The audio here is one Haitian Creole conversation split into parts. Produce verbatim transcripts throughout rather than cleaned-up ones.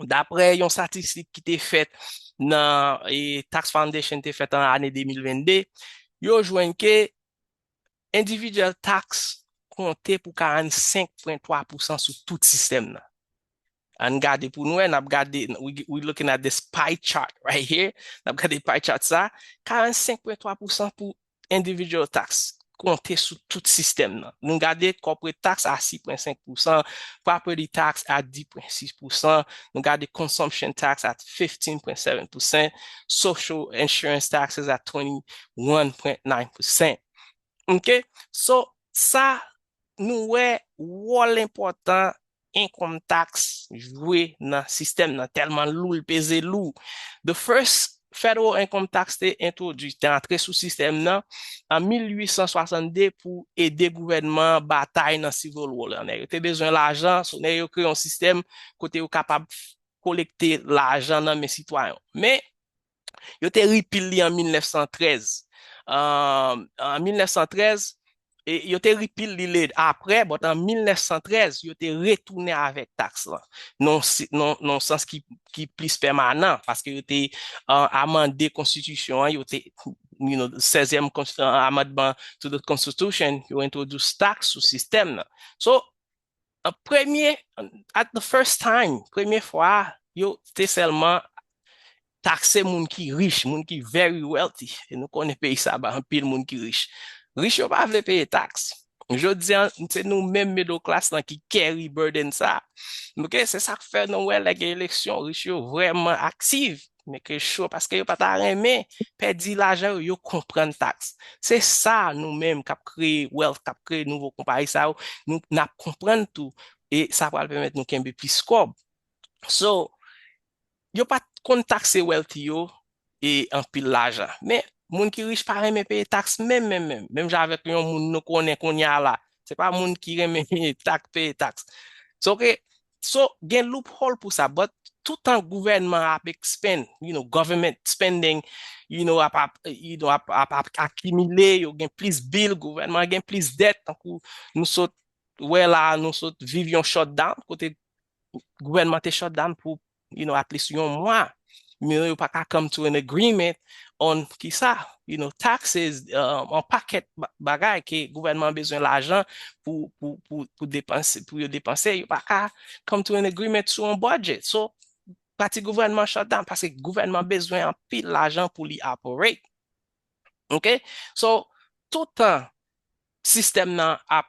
Daprè yon statistik ki te fèt nan e, Tax Foundation te fèt an ane de mil vennde, yo jwenn ke individual tax konte pou karannsenk pwen twa pousan sou tout sistèm nan. Ann gade pou n wè, n ap gade, we, we looking at this pie chart right here. N ap gade pie chart sa. Karannsenk pwen twa pousan pou individual tax konte sou tout sistèm nan. Nou gade corporate tax a sis pwen senk pousan, property tax a dis pwen sis pousan, nou gade consumption tax at fifteen point seven percent, social insurance taxes at twenty-one point nine percent. Ok? So, sa nou wè wòl enpòtan income tax jwe nan sistèm nan, tèlman lou, l peze lou. The first federal income tax te entwodui, te antre sou sistèm nan an mil uit san swasannde pou ede gouvènman an batay nan Civil War la. Nèg yo te bezwen lajan, so nèg yo kreye yon sistèm kote yo kapab kolekte lajan nan men sitwayen. Men, yo te repeal li an mil nèf san trèz. An, an mil nèf san trèz, e, yo te repeal li lè, aprè, but an mil nèf san trèz, yo te retounen avèk taks lan. Non, si, non, non sans ki, ki plis pèmanan, paske yo te, an, amande konstitisyon an, yo te, you know, sèzyèm cons-, an, amendment to the Constitution, yo introduce taks sou sistèm nan. So, an premye, at the first time, premye fwa, yo te sèlman takse moun ki rich, moun ki very wealthy. E nou konnen peyi sa ba anpil moun ki rich. Rich yo pa vle peye taks. Jodi a, se nou menm middle class lan ki carry burden sa. Ok, se sa k fè nou wè lè gen eleksyon, rich yo vrèman aktif, men ke cho, paske yo pa ta renmen pèdi lajan yo, yo konprann taks. Se sa nou menm k ap kreye wealth, k ap kreye nouvo konpayi sa yo, nou, n ap konprann tou, e sa pral pèmèt nou kenbe plis kòb. So, yo pa t konn takse wealthy yo e anpil lajan. Men, moun ki rich pa renmen peye taks menm, menm, menm. Menm jan avèk yon moun nou konnen kounye a la. Se pa moun ki renmen taks, peye taks. So, ok, so, gen loophole pou sa, but toutan gouvènman ap expand, you know, government spending, you know, ap, ap, you know, ap, ap, ap akimile, yo gen plis bill, gouvènman gen plis dèt, tankou nou sot wè la, nou sot viv yon shutdown, kote gouvènman te shutdown pou, you know, at least yon mwa. Men yo pa ka come to an agreement on kisa, you know, taxes, um, on pakèt ba-, bagay ke gouvènman bezwen lajan pou, pou, pou, pou depanse, pou yo depanse. Yo pa ka come to an agreement sou yon budget. So, pati gouvènman shutdown, paske gouvènman bezwen anpil lajan pou li operate. Ok? So, toutan sistèm nan ap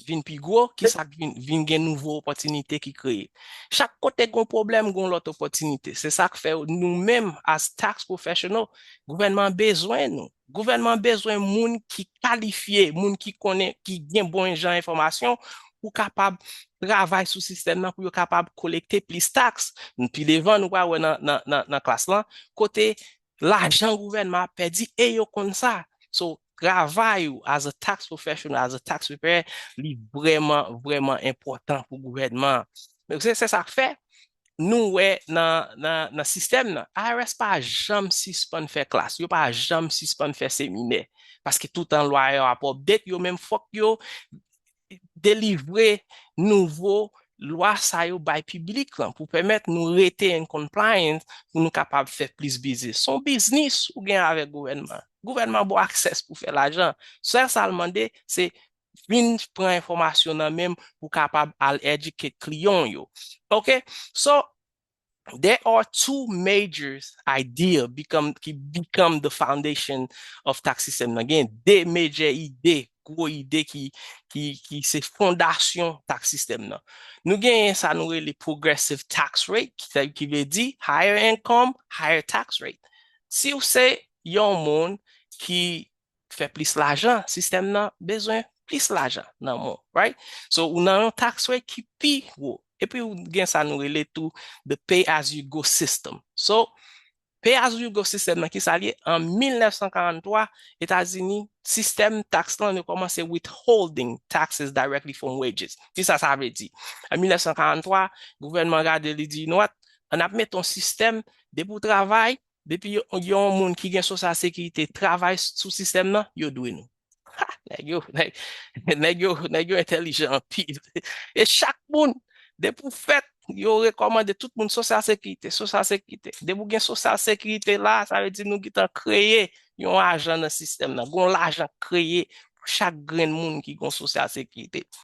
vin pi gwo, kisa k vin, vin gen nouvo opòtinite ki kreye. Chak kote gon pwoblèm, gon lòt opòtinite. Se sa k fè nou menm, as tax professional, gouvènman bezwen nou. Gouvènman bezwen moun ki kalifye, moun ki konnen, ki gen bon jan enfòmasyon pou kapab travay sou sistèm nan, pou yo kapab kolekte plis taks. Pi devan, nou pral wè nan, nan, nan, nan klas lan, kote lajan gouvènman ap pèdi e yo konn sa. So, travay ou as a tax professional, as a tax preparer, li vrèman, vrèman enpòtan pou gouvènman. Men se, se sa k fè, nou wè nan, nan, nan sistèm nan, I R S pa janm sispann fè klas, yo pa janm sispann fè seminè. Paske toutan lwa yo ap update, yo menm fòk yo delivre nouvo lwa sa yo bay piblik lan pou pèmèt nou rete in compliance, pou nou kapab fè plis biznis. Se yon biznis ou gen avèk gouvènman. Gouvènman ba w access pou fè lajan. Sèl sa l mande, se vin pran enfòmasyon nan men m pou kapab al educate kliyan w yo. Ok? So, there are two major idea become, ki become the foundation of tax system nan. Gen de major ide, gwo ide ki, ki, ki se fondasyon tax system nan. Nou genyen sa nou rele progressive tax rate, ki, ki vle di higher income, higher tax rate. Si w se yon moun ki fè plis lajan, sistèm nan bezwen plis lajan nan men w, right? So, ou nan yon tax rate ki pi wo. Epi ou gen sa nou rele tou the pay as you go system. So, pay as you go system nan, kisa l ye? An mil nèf san karant twa, Etazini, sistèm taks lan, yo kòmanse withholding taxes directly from wages. Kisa sa vle di? An mil nèf san karant twa, gouvènman gade, li di, you know what? Ann ap mete yon sistèm, depi w travay, depi yo, yon moun ki gen Social Security travay sou sistèm nan, yo dwe nou. Ha, nèg yo, nèg, nèg yo, nèg yo entèlijan anpil. E chak moun, depi w fèt, yo rekòmande tout moun sosyal sekirite, sosyal sekirite. Depi w gen sosyal sekirite la, sa vle di nou gentan kreye yon ajan nan sistèm nan. Gon lajan kreye pou chak grenn moun ki gon sosyal sekirite.